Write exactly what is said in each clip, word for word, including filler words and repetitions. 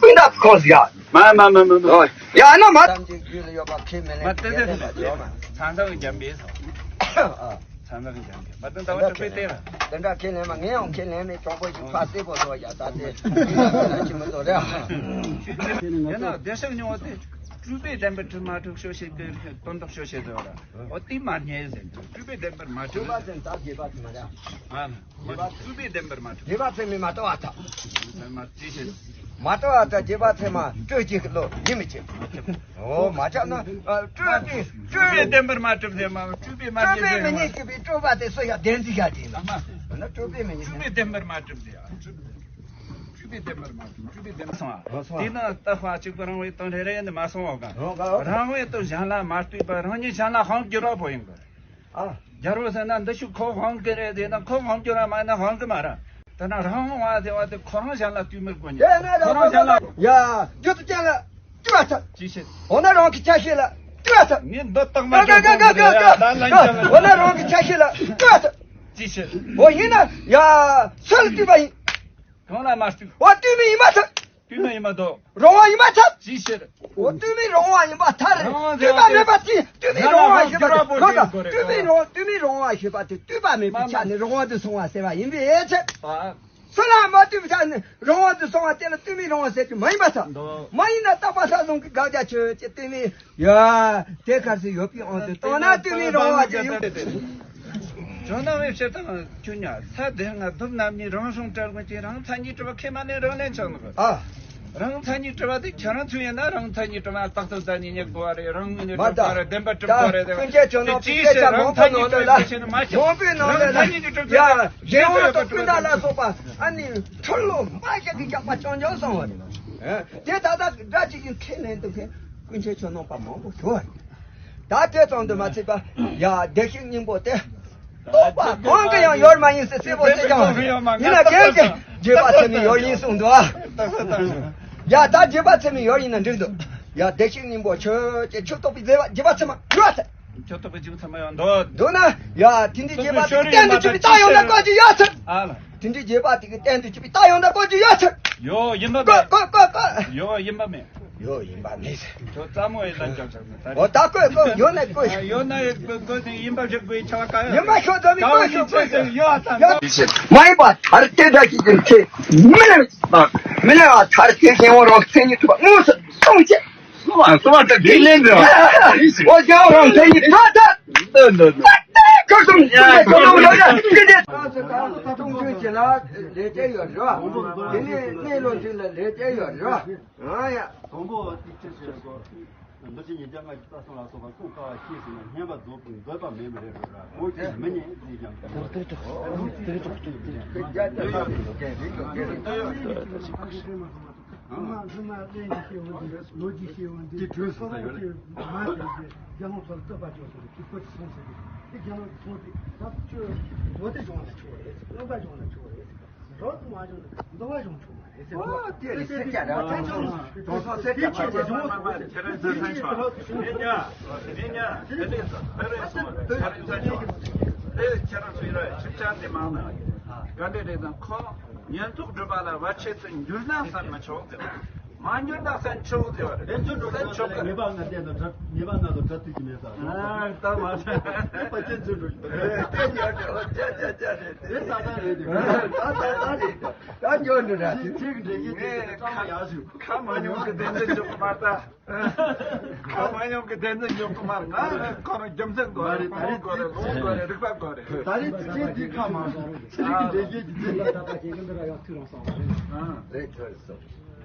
སྤུན་ཟླ་ཁོང་ཟིག་ཡ། མ་མ་མ་མ་མ། ཡ་ཨ་ན་མ། གཏམ་གྱི་རྒྱུད་ལ་ཡོད་པ་ཁས་མི་ལེན། མ་དེ་དེ་དེ་མ་དེ་མ། ཚང་ཚང་གི་འཇམ་པས་སོ། ཚང་ཚང་གི་འཇམ་པས་མ་དེ་ཟླ་བ་དྲུག་པའི་སྟེང་ལ། དེ་འདྲ་ཁས་ལེན་མ་ངས་ཡང་ཁས་ལེན་མེད། གྱོང་པོ་ཞིག་ཕ་སེ་པོ་ལོ་ཡ་ད་དེ་ཅི་མི་ལོ་རེད། ཡིན་ན་བདེ་གཤེགས་སྨྱུང་བ་དེ་སྤྲུལ་པའི་བདེན་པར་གྲུབ་མ་གྲུབ་ཤོ་ཤེ་གི་དོན་དག་ཤོ་ཤེ་ཟེར་བ་ར། འོ་དེ་མ་རྙེད་ཟེར་དུས་སྤྲུལ་པའི་བདེན་པར་མ་གྲུབ་ཟེར། ཟེར་ད་རྒྱས་པ་དེ་མ་རེད། ཨ་ལ། མ་སྤྲུལ་པའི་བདེན་པར་མ་གྲུབ། རྒྱས་པ་ཚད་མས་མ་དོ་བ་ཐལ། མ་ཅི་ཤེས། མ་དོ་བ་ཐལ། རྒྱས་པ་ཚད་མ་སྤྲོས་ཀྱི་བློ་ཡིད་མི་བྱེད། འོ་མ་ཆགས་ན་སྤྲོས་པའི་སྤྲོས་པའི་བདེན་པར་མ་གྲུབ་ཟེར་མ་སྤྲུལ་པའི་མ་སྤྲུལ་པའི་རྙེད་མི་ཟེར་རྙེད་ཀྱི་པའི་སྤྲོས་པ་དེ་སུ་ཡང་བདེན་འཛིན་བྱ་དེ་ཡིན་ལ། ན་སྤྲོས་པའི་མི་རྙེད་སྤྲུལ་པའི་བདེན་པར་མ་གྲུབ་ཟེར། སྤྲུལ་པའི་བདེན་པར་མ་གྲུབ། སྤྲུལ་པའི་བདེན་པར་སོང་བ། སོང་བ། དེས་ན་ལྟ་བ་གཅིག་པུ་རང་བའི་དོན་རེ་རེ་ཡིན་ནི་མ་སོང་བ་ག། རང་བའི་དོན་གཞན་ལ་མ་ལྟོས་པར་རང་ཉིད་གཞན་ལ་དབང་བསྒྱུར་བ་པོ་ཡིན་དགོས། ཨ། རྒྱལ་པོ་ཟེར་ན་འདི་ཤུགས་ཁོ་དབང་གི་རེད་དེ་ན་ཁོ་དབང་བསྒྱུར་བ་མ་ཡིན་ན་དབང་གི་མ་རེད། དེ་ན་རང་དབང་བ་ཟེར་བ་དེ་ཁོ་རང་གཞན་ལ་ལྟོས་མི་དགོས་ཉིད། དེ་ན་ཁོ་རང་གཞན་ལ། ཡ། རྒྱུ་དུ་ཅན་ལ་ལྟོས་པ་ཐལ། ཅི་ཕྱིར། འོ་ན་རང་གི་ཆ་ཤས་ལ་ལྟོས་པ་ཐལ། ངས་འདི་རྟགས་མ་ག་ག་ག་ག་ག་ག། འོ་ན་རང་གི་ཆ་ཤས་ལ་ལྟོས་པ་ཐལ། ཅི་ཕྱིར། འོ་ཡིན་ན་ཡ་སུ་ལ་ལྟོས་པ་ཡིན། གང་ལ་མ་ལྟོས། འོ་ལྟོས་མི་ཡིན་པ་ཐལ། ལྟོས་མི་ཡིན་པ་དོ། རང་དབང་ཡིན་པ་ཐལ། ཅི་ཕྱིར། འོ་ལྟོས་མི་རང་དབང་ཡིན་པ་ཐལ། རང་དབང་ལྟོས་པ་མེད་པ་དེ་ལྟོས་མི་རང་དབང་ཞེས་པ་དེ་གང་དང་ལྟོས་མི་རང་ལྟོས་མི་རང་དབང་ཞེས་པ་དེ་ལྟོས་པ་མེད་པའི་ཆ་ནས་རང་དབང་དུ་སོང་བ་ཟེར་བ་ཡིན་པའི་ཕྱིར། ཨ། སུ་ལ་མ་ལྟོས་པའི་ཆ་ནས་རང་དབང་དུ་སོང་བ་དེ་ལ་ལྟོས་མི་རང་དབང་ཟེར་གྱི་མ་ཡིན་པ་ཐལ། མ་ཡིན་ན་རྟག་པ་ས་བཟུང་གི་དགག་བྱ་ཆོས་ཅན་ལྟོས་མི། ཡ། དེ་གར་སུ་ཡོད་པའི་དབང་དུ་བཏང་ན་ལྟོས་མི་རང་དབང་ཅི་ཡོད། ཇོ་ནང་བའི་ཕྱིར་དང་ཁྱོད་ཉ་ས་དེ་ང་སྡུག་རྣམ་གཉིས་རང་བྱུང་གྲལ་ངོས་ཀྱི་རང་མཚན་ཉིད་གྲུབ་པ་ཁས་མ་ལེན་རང་ལེན་ཆགས་ནོ། ཨ། རང་མཚན་ཉིད་གྲུབ་པ་དེ་ཁྱེད་རང་ཚོ་ཡིན་ན་རང་མཚན་ཉིད་གྲུབ་པ་རྟག་ཏུ་བདག་ཉིད་རྙེད་དགོས་པ་རེད། རང་ངོས་ནས་གྲུབ་པ་རེད། བདེན་པ་གྲུབ་དགོས་རེད། ཀུན་མཁྱེན་ཇོ་ནང་དེ་ཅིའི་ཕྱིར་རང་མཚན་ཉིད་གྲུབ་པ་ཁས་མ་ཁྱེད་མང་པོའི་ནང་ལས་ལ་ཡང་རྒྱལ་དབང་དང་སྤུན་ཟླ་ལ་སོགས་པ་ཨ་ནི་ཁྲོ་ལོ་མ་ཞིག་གི་རྒྱག་པ་ཅང་ཅང་སོང་བ་རེད། དེ་ད་ལྟ་སྒྲ་གཅིག་གིས་ཁས་ལེན་དུ་མཁན་ཀུན་མཁྱེན་ཇོ་ནང་པ་མང་པོ་ཞིག་ཡོད་རེད། ད་དེ་ཙམ་དུ་མ་ཚད་པ། ཡ། བདེ་གཤེགས་སྙིང་པོ་དེ། རྟོགས་པ་གང་གི་ཡང་ཡོད་མ་ཡིན་ཟེར་གསལ་པོ་གསལ་རྐྱང་རེད། ཡིན་ན་རྒན་གྱིས་རྗེས་དཔག་ཚད་མའི་ཡུལ་ཡིན་གསུངས་འདུག་ཨ། ཡ། ད་རྗེས་དཔག་ཚད་མའི་ཡུལ་ཡིན་ན་འགྲིག་འདུག་ཡ། བདེ་གཤེགས་སྙིང་པོ་ཆོས་ཅན། ཆོས་རྟོགས་པའི་རྗེས་དཔག་རྗེས་དཔག་ཚད་མ་ཡོད་ཚད། ཆོས་རྟོགས་པའི་རྗེས་དཔག་ཚད་མ་ཡོད་འདུག་འདུག་ན། ཡ། དེ་འདྲའི་རྗེས་དཔག་དེ་གཏན་དུ་གཅོད་པའི་རྟགས་ཡོང་ན་བཀོད་རྒྱུ་ཡོད་ཚད། ཨ་ལ། དེ་འདྲའི་རྗེས་དཔག་དེ་གི་གཏན་དུ་གཅོད་པའི་རྟགས་ཡོང་ན་བཀོད་རྒྱུ་ཡོད་ཚད། ཡོད། ཡིན་པ་མེད། བཀོད་བཀོད་བཀོད། ཡོད། ཡིན་པ་མེད། ཡོད། ཡིན་པ་མེད་ཟེར། ཁྱོད་རྩ་མོ་ཡི་ལན་ཅང་ཆགས་མེད། ད་འོ་ད་བཀོད་བཀོད། ཡོད་ན་བཀོད། ཡོད་ན་ཡོད་བཀོད་བཀོད་ནས་ཡིན་པ་ཞིག་བཀོད་ཆ་བ་ག་ཡོད། ཡིན་པ་ཤོད་ཚོད་མི་བཀོད་ཤོད་བཀོད་ཤོད། ཡོད་ད་ཡོད། མ་ཡིན་པ་ཐར་དེ་འདྲ་ཞིག་གི་ཚེ་མི་ལེན། མི་ལེན་པ་ཐར་དེ་ཞེན་པ་རང་མཚན་ཉིད་གྲུབ་པ་དངོས་སུ་གསུངས་ཀྱི། སོ་མ་སོ་མ་ད་དེ་ལེན་འདྲ། འོ་ཀྱང་རང་མཚན་ཉིད་གྲུབ་པ་ད། འདི་འདི་འདི། ཁ་གསུམ་ཡ་ཁ་གསུམ་ཡོད་ཡ། ཀི་དེ། ཁ་གསུམ་ཀྲུང་ཆུང་བྱེད་ལ་ལས་བྱེད་ཡོད་རེད་བ། དེ་ནས་གནས་ལོ་དུས་ལ་ལས་བྱེད་ཡོད་རེད་བ། ཨ་ཡ། དང་པོ་དེ་ཅི་ཞེས་གོ། འདི་ཕྱི་ཉིད་ཀྱང་ང་ཅི་ལྟ་སོང་ལ་སོགས་པ་ཀུན་དཀའ་བ་ཤེས་ཟིན་ན་སྙན་པ་རྫོགས་པའི་འདོད་པ་མེད་མི་རེ་རུ་ར་མོ་ཅི་མི་ཉན་ཅི་ཀྱང་། ཨ་མ་ཟི་མ་ལན་གྱི་སྐྱེ་བོ་འདི་ལོ་རྒྱུས་སྐྱེ་བོ་འདི་ལོ་རྒྱུས་ཤེས་པ་འདི་ཁོ་རང་གི་མ་དེ་རྒྱལ་ལོ་ཚོར་བསྟོད་པ་བཅོས་སོང་གི་ཁོ་ཅི་སོང་ཟེར་གི་དེ་རྒྱལ་ལོ་ཚོར་དེ་ད་ཁྱོད་མདོ་སྡེ་སྦྱོང་ན་ཆོག་རེད། རྣམ་པ་སྦྱོང་ན་ཆོག་རེད། རོགས་མ་སྦྱོང་ན་འདུལ་བ་སྦྱོང་ཆོག་མ་རེད་ཟེར། ཨོ་དེ་རེད་ཟེར་ཀྱ་ར་ཐན་ཆུང་གྲོང་ཚོ་སེར་སྐྱ་ཕལ་ཆེར་སྦྱོང་ཆོག་མ་རེད། ཁྱེད་རང་ཚོ་ཚན་ཆོག་མི་ཉ་མི་ཉ་དེ་རེད་ཟེར་དེ་རེད་སོང་རེད། ཁྱེད་རང་ཚོ་ཆོག་དེ་ཁྱེད་རང་ཚོ་ཡིན་ར་ཁྱིམ་ཆ་དེ་མང་ན་ག་འདྲ་རེད་དང་ཁོ། ཉན་ཐོས་སྒྲུབ་པ་ལ་བར་ཆད་དུ་འགྱུར་ན་བསམ་མི་ཆོག་ཟེར་བ། མ་འགྱུར་ན་བསམ་ཆོག་ཟེར་བ་རེད། དེ་ཚོ་འགྲོ་བསམ་ཆོག་གི་རེད། ཉེས་པ་ལྔ་བསྟན་དང་གྲྭ་ཉེས་པ་ལྔ་དང་གྲྭ་བཏུལ་གྱི་མེད་ས། ཨ་ད་མ་ཤེས། དེ་པ་ཅན་ཚོ་འགྲོ་གི་རེད། དེ་ཡོད་རེད། ཅ་ཅ་ཅ་རེད། དེ་ད་ད་ད་རེད། ད་ད་ད་རེད། ད་འགྱོ་འགྲོ་ར། ཁྱེད་ཁྱེད་ཀྱི་འདྲེ་ཡིན་དེ་ཀྲང་མ་ཡག་ཞུ། ཁ་མ་ཉུང་གི་བདེན་འཛིན་འཇོག་གི་མ་ད། ཁ་མ་ཉུང་གི་བདེན་འཛིན་འཇོག་གི་མ་རེད། ང་ཁོ་རང་རྒྱུ་མཚན་དགོས་རེད། ཕུང་པོ་དགོས་རེད། ལུང་དགོས་རེད། རིགས་པ་དགོས་རེད། ད་རེས་ཚིག་འདི་ཁ་མ་སོང་། ཚིག་གི་འདྲེ་ཡིན་གྱི་ཚིག་ལ་ད་ད་ཁྱེད་ཀྱི་འདི་ར་ཡག་ཐུག་རང་སོང་བ་རེད། ཨ། རེད་ཐོས་སོང་།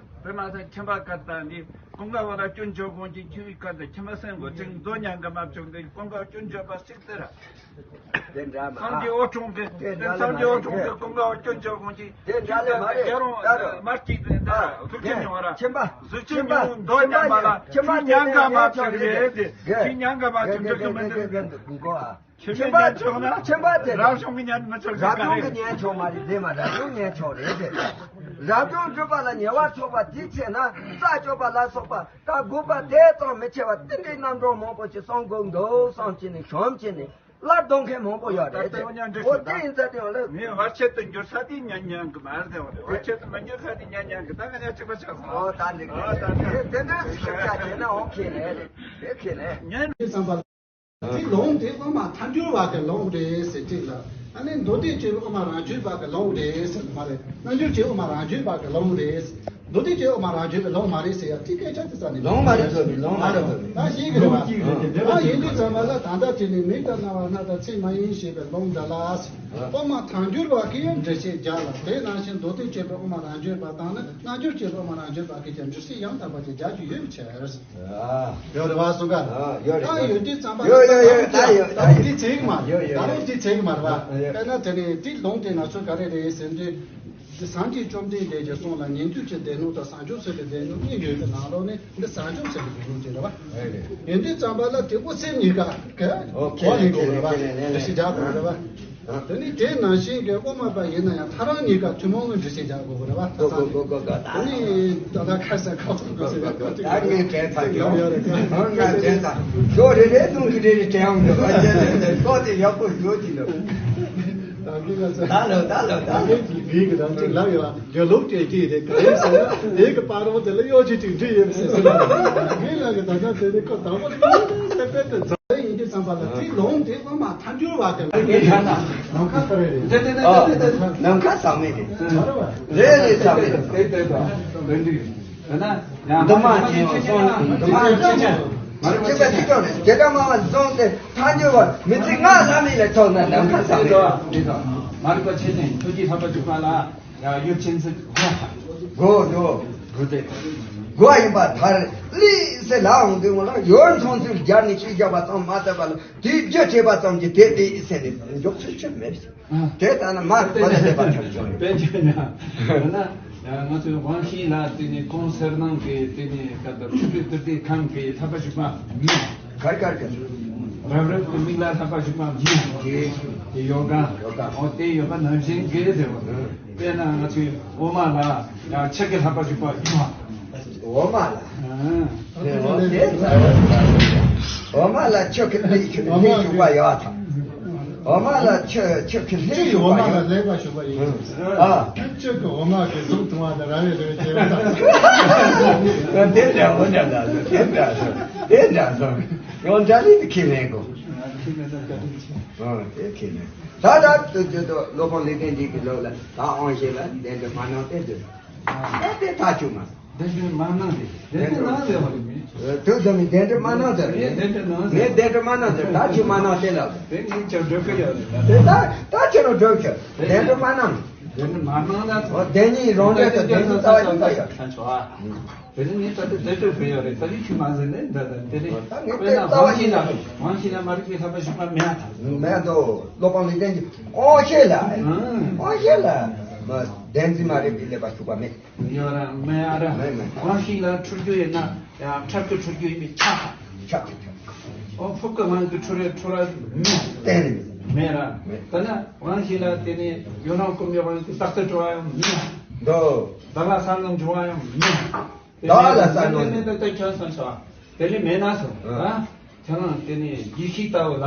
དེ་མ་ཟད་ཁྱིམ་པ་ཀ་ད་འདི་ཀུན་དགའ་བོ་ལ་སྐྱོན་བརྗོད་དགོངས་ཀྱི་ཁྱིམ་པའི་ཀ་ད་ཁྱིམ་པ་སེམས་གོ་ཅིག་མདོ་མྱང་གི་མ་བྱུང་འདི་ཀུན་དགའ་སྐྱོན་བརྗོད་པ་ཞིག་དེ་ར། དེ་འདྲ་མ། སངས་རྒྱས་འོད་སྲུང་གི་དེ་འདྲ་ལས་སངས་རྒྱས་འོད་སྲུང་གི་ཀུན་དགའ་བོ་སྐྱོན་བརྗོད་དགོངས་ཀྱི་དེ་འདྲ་ལས་མ་རེད། རྒྱལ་རོང་ད་རུང་མ་སྐྱིད་དེ་ད་ཨ་ཐུགས་རྗེ་མྱོང་ར། ཁྱིམ་པ་གཟུགས་ཅན་ཉུང་མདོ་མྱང་པ་ལ་ཁྱིམ་པ་ཁྱིམ་པ་མྱང་ག་མ་བྱུང་རེད། དེ་ཁྱིམ་མྱང་ག་མ་བྱུང་འགྲིག་གི་མི་འདུག་གི་འགོ་ཨ། ཁྱིམ་པ་ཉན་ཆོག་ན། ཁྱིམ་པ་དེ་རབ་བྱུང་གི་ཉན་མི་ཆོག་རབ་བྱུང་གི་ཉན་ཆོག་མ་རེད། དེ་མ་རབ་བྱུང་ཉན་ཆོག་རེད་དེ། རབ་བྱུང་སྒྲུབ་པ་ལ་ཉེ་བར་ཚོགས་པ་དེའི་ཚེ་ན་རྩྭ་སྐྱོགས་པ་ལ་སོགས་པ་སྐབས་དགུ་པ་དེ་ཙམ་མི་ཆེ་བ་དེ་འདྲའི་རྣམ་གྲངས་མང་པོ་ཞིག་གསུང་དགོས་འདུག་བསམ་གྱི་ནས་ཤོམ་གྱི་ནས་སླར་གཏོང་མཁན་མང་པོ་ཡོད་རེད་དེ། འོ་དེ་ཡིན་ཙང་དེ་ཡང་ལ། ངས་བར་ཆད་དུ་འགྱུར་ས་དེ་ཉན་ཉན་གི་མ་རེད། དེ་བར་ཆད་དུ་མི་འགྱུར་ས་དེ་ཉན་ཉན་གི། ད་ང་ཉན་གཅིག་པ་ཆགས་སོང་། ཨོ་ད་འགྲིག་རེད། དེ་འདྲ་ཞིག་ཤོད་ཡ་དེ་ན་ཨོ་ཁེ་ལེ་རེད། དེ་ཁེ་ལེ། ཉན་དེ་བསམ་པ། དེ་ལུང་དེ་དབུ་མ་ཐལ་འགྱུར་བ་གི་ལུང་རེད་ཟེར་གཅིག་ལ། ཨ་ནི་མདོ་སྡེ་སྤྱོད་པའི་དབུ་མ་རང་རྒྱུད་པ་གི་ལུང་རེད་ཟེར་མ་རེད། རྣལ་འབྱོར་གྱི་དབུ་མ་རང་རྒྱུད་པ་གི་ལུང་རེད། མདོ་སྡེ་སྤྱོད་པའི་དབུ་མ་རང་རྒྱུད་པའི་ལུང་མ་རེད་ཟེར་ཡ་དེ་སྐད་ཆ་དེ་ས་ནས་ལུང་མ་རེད་ཟེར་ནས་ལུང་མ་རེད་ཟེར་ནས། ད་ཤེས་གི་རེད་བ། ད་ཡིན་དུས་ཙམ་པ་ལ་ད་ལྟ་དེ་ནི་མིག་དང་རྣ་བ་སྣ་དང་ཚེ་མ་ཡིན་ཞེས་པའི་ལུང་འདྲ་ལ། དབུ་མ་ཐལ་འགྱུར་བ་གི་འགྲེལ་བཤད་རྒྱག་ལ། དེ་ནང་བཞིན་མདོ་སྡེ་སྤྱོད་པའི་དབུ་མ་རང་རྒྱུད་པ་དང་ནི་རྣལ་འབྱོར་སྤྱོད་པའི་དབུ་མ་རང་རྒྱུད་པ་གི་ཀྱང་འགྲེལ་བཤད་ཡང་དག་པ་ཅིག་རྒྱག་རྒྱུ་ཡོད་པའི་ཕྱིར། ཡོད་རེད་བ་གསུང་ག་ཡོད་རེད། ད་ཡོད་དུས་ཙམ་པ་ལ་ད་ལྟ་དེ་ཚེ་གི་མ་རེད། ད་རུང་དེ་ཚེ་གི་མ་རེད་བ། དཔེར་ན་དེ་ནས་དེ་ལུང་དེ་ང་ཚོ་ག་རེ་རེད་ཟེར་དུས། འདི་སངས་རྒྱས་བཅོམ་ལྡན་འདས་ཀྱི་གསུང་ལ་ཉན་ཐོས་ཀྱི་སྡེ་སྣོད་དང་བྱང་ཆུབ་སེམས་དཔའི་སྡེ་སྣོད་གཉིས་ཡོད་པའི་ནང་ལོགས་ནས་འདི་བྱང་ཆུབ་སེམས་དཔའི་སྡེ་སྣོད་ཅེས་རེད་བ། ཡིན་དུས་ཙམ་པ་ལ་དེ་དབུ་སེམས་གཉིས་ཀ་གི་གོ་ལེན་དགོས་རེད་བ། འགྲེལ་བཤད་རྒྱག་དགོས་རེད་བ། དེ་ནི་དེ་ནང་བཞིན་གྱི་དབུ་མ་པ་ཡིན་ན་ཡང་ཐལ་རང་གཉིས་ཀ་ཐུན་མོང་གི་འགྲེལ་བཤད་རྒྱག་དགོས་རེད་བ། དེ་ནི་ད་ལྟ་ཁ་ས་ཁ་ཐུག་གོ་ཟེར་ད་ངས་དྲན་ཐག་ཆོད། ང་དྲན་ཐག་ཆོད་རེ་རེ་གཏོང་གི་རེ་རེ་དྲན་འོང་གི་བ། ཁོ་དེ་ཡག་པོ་ཡོད་ཀྱི་འདུག་ད་ལོ་ད་ལོ་ད་ལོ། ད་ལོ་ད་ལོ། དགེ་གི་རང་གཅིག་ལབ་ཡོད། དགེ་སློབ་སྤྲད་ཀྱི་རེད། ག་རེ་ཟེར་ན་དེ་གི་པར་རོ་དེ་ལ་གཡོ་ཅིག་ཅིག་འབྲི་ཡོད་ཟེར་ཟེར་ལ། དགེ་ལགས་ཀྱི་ད་ལྟ་དེ་ནི་ཁོ་དང་པོ་དེ་དཔེ་དེ་རྫ་ཡིན་གྱི་བསམ་པ་ལ་དེ་ལུང་དེ་དབུ་མ་ཐལ་འགྱུར་བ་དེ་ལ་དགེ་ལགས་ན་ནམ་མཁའ་ཁ་རེ་རེད། དེ་དེ་དེ་དེ་དེ་ནམ་མཁའ་ཟག་མེད་རེད། རེད་རེད་ཟག་མེད་རེད། དེ་དེ་དེ་འདི་མ་ཅན་སོང་འདི་མ་ཅན་ཅན་མ་རེད། ཅིག་པ་ཅིག་ཀྱང་རེད། དེ་ལྟ་མ་བ་བཟུང་སྟེ་ཐལ་འགྱུར་བ་མི་ཚེ་ལྔ་ལྷ་མི་ལ་ཐོག་ན་ནམ་མཁའ་ཟག་མེད། མ་རིག་པ་ཆེ་ནས་ཐོས་བརྒྱད་ལྷག་པ་འཇུག་པ་ལ་ཡང་ཡུལ་ཅན་ཚིག་དགོས་དགོས་དགོས་ཏེ། དགོས་ཡིན་པ་དར་ལི་སེ་ལ་འོང་དུས་ངོ་ལ་ཡོར་མཐོང་ཚུལ་སྦྱར་ནས་ཤིག་བརྒྱབ་པ་ཙམ་མ་ཟད་པ་ལ་དེའི་རྒྱུ་བྱས་པ་ཙམ་གྱིས་དེ་ལི་སེ་ནས་འཇོག་ཚུལ་ཆོད་མེད། དེ་ལྟ་ན་མ་གོ་ལ་ལེགས་པར་ཐོན་བྱུང་། དཔེ་ཆ་ཡང་ན་ང་ཚོའི་དབང་ཤེས་ལ་དེ་ནི་ཁོང་གསལ་སྣང་གི་དེ་ནི་ཀ་ཏོ་ཆུ་བོའི་ཏི་ཏི་ཁམས་ཀྱི་ལྷག་པ་ཞུགས་པ་མིན། གར་གར་གར། རབ་རིབ་ཀྱི་མིག་ལ་ལྷག་པ་ཞུགས་པ་མིན། དེ་ཡོ་ག་ཡོ་ག་འོ་དེ་ཡོ་ག་ནང་བཞིན་གྱི་དེ་བ། དཔེར་ན་ང་ཚོའི་འོ་མ་ལ་ཡང་ཆུ་གི་ལྷག་པ་ཞུགས་པ་ཡིན་བ། འོ་མ་ལ། འོ་མ་ལ་ཆུ་གི་ལྷག་པ་ཞུགས་པ་ཡོད་དམ། འོ་མ་ལ་ཆུ་ཆུ་ཁི་ལྷི་ཞུགས་པ་ཡོད། ཨ། ཁྱོད་ཀྱི་འོ་མ་གི་གཟུགས་མཐོང་བ་དང་ར་བའི་རེ་བའི་སྐྱེ་བ་དང་། དེ་འདྲ་འོ་འདྲ་འདྲ་དེ་འདྲ་དེ་འདྲ་སོང་། ཡང་འདྲ་ལི་དེ་ཁས་ལེན་གོ། ཨ་དེ་ཁས་ལེན། ད་ད་དུ་དུ་དུ་སློབ་དཔོན་ལེགས་ལྡན་འབྱེད་ཀྱི་ལུགས་ལ་ད་དབང་ཤེས་ལ་བདེན་དུ་མ་སྣང་སྟེ་དུ། ད་དེ་ཐག་ཆོད་མ། བདེན་དོན་མ་སྣང་སྟེ། བདེན་དོན་སྣང་སྟེ་བ་རེད་མི། དུས་ཙམ་ནི་བདེན་དོན་མ་སྣང་སྟེ། ངས་བདེན་དོན་སྣང་སྟེ། ངས་བདེན་དོན་མ་སྣང་སྟེ་ད་ཁྱོད་མ་སྣང་སྟེ་ལབ། དེ་ངས་ཁྱོད་སྒྲུབ་ཀྱི་ཡོད་རེད་ད། དེ་ད་ད་ཁྱོད་རང་སྒྲུབ་ཁྱོད་བདེན་དོན་མ་སྣང་། བདེན་དོན་མ་སྣང་ན། འོ་བདེན་གཉིས་རང་འགྲེལ་དང་བདེན་གཉིས་རྩ་བ་གཉིས་ཀ་ཡོད། ད་ཆོག་ཨ། དེ་ནི་ངས་ད་ལྟ་བདེན་དོན་བོད་ཡོད་རེད། ད་རིང་ཁྱོད་མ་ཟེར་ནས་འདྲ་ད་དེ་རེད། ད་ངས་དཔེར་ན་དེ་རྩ་བ་དབང་ཤེས་ལ་དབང་ཤེས་ལ་མ་རིག་པའི་ལྷག་པ་ཞུགས་པ་མེད་ད། མེད་དོ། སློབ་དཔོན་ལེགས་ལྡན་གྱི་དབང་ཤེས་ལ། ཨང་། དབང་ཤེས་ལ། བདེན་འཛིན་མ་རིག་པའི་ལྷག་པ་ཞུགས་པ་མེད། ཡོད་ར་མེད་ཨ་ར། མེད་མེད། དབང་ཤེས་ལ་འཁྲུལ་རྒྱུ་ཡོད་ན་ཡང་འཁྲུལ་རྒྱུ་འཁྲུལ་རྒྱུ་ཡིན་པས་ཁྱབ། ཁྱབ་ཁྱབ། ཨོ་ཕུག་གི་དབང་གིས་འཁྲུལ་རེ་འཁྲུལ་ར་མེད། གཏན་ནས་མེད། མེད་ར། མེད། ད་ན་དབང་ཤེས་ལ་དེ་ནས་ཡོད་རང་ཀུན་པའི་དབང་གིས་རྟག་ཏུ་གྲོལ་བ་ཡང་མེད། འདོད། བདག་ལ་ས་རྣམས་སྦྱོང་བ་ཡང་མེད། བདག་ལ་ས་རྣམས། མེད་མེད་མེད་མེད་ཁྱབ་སོང་ཆ་བ། དེ་ནས་མེད་ན་སོང་། ཨ། ཨ། ཁྱེད་རང་དེ་ནས་ཡེ་ཤེས་ལྟ་བུ་ལ།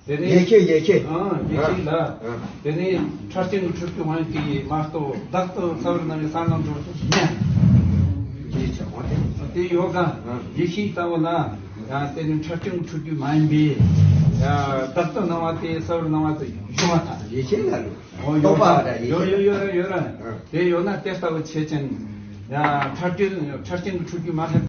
དེ་ནས་ཡེ་ཤེས་ཡེ་ཤེས། ཨང་། ཡེ་ཤེས་ལ། ཨང་། དེ་ནས་འཁྲུལ་རྐྱེན་གྱི་འཁྲུལ་རྒྱུ་དབང་གིས་མ་གཏོགས་བདག་ཏུ་ས་བར་སྣང་བའི་ས་རྣམས་སྦྱོང་ཐུབ་མེད། ཡེ་ཤེས་འོ་དེ། དེ་ཡོད་ག་ཨང་། ཡེ་ཤེས་ལྟ་བུ་ལ། ཡང་དེ་ནས་འཁྲུལ་རྐྱེན་གྱི་འཁྲུལ་རྒྱུ་མ་ཡིན་པས། ཡང་བདག་ཏུ་སྣང་བ་དེ་ས་བར་སྣང་བ་དེ་སྦྱོང་བ་དང་། ཡེ་ཤེས་ལ་ལུ། འོ་ཡོད་རྟོགས་པ་ག་ཡེ་ཤེས། ཡོད་ཡོད་ཡོད་ར་ཡོད་ར། ཨང་། དེ་ཡོད་ན་དེ་ལྟ་བུ་བྱེད་ཅིང་། ཡང་འཁྲུལ་རྐྱེན་འཁྲུལ་རྐྱེན་གྱི་འཁྲུལ་རྒྱུ་མ་ལྷག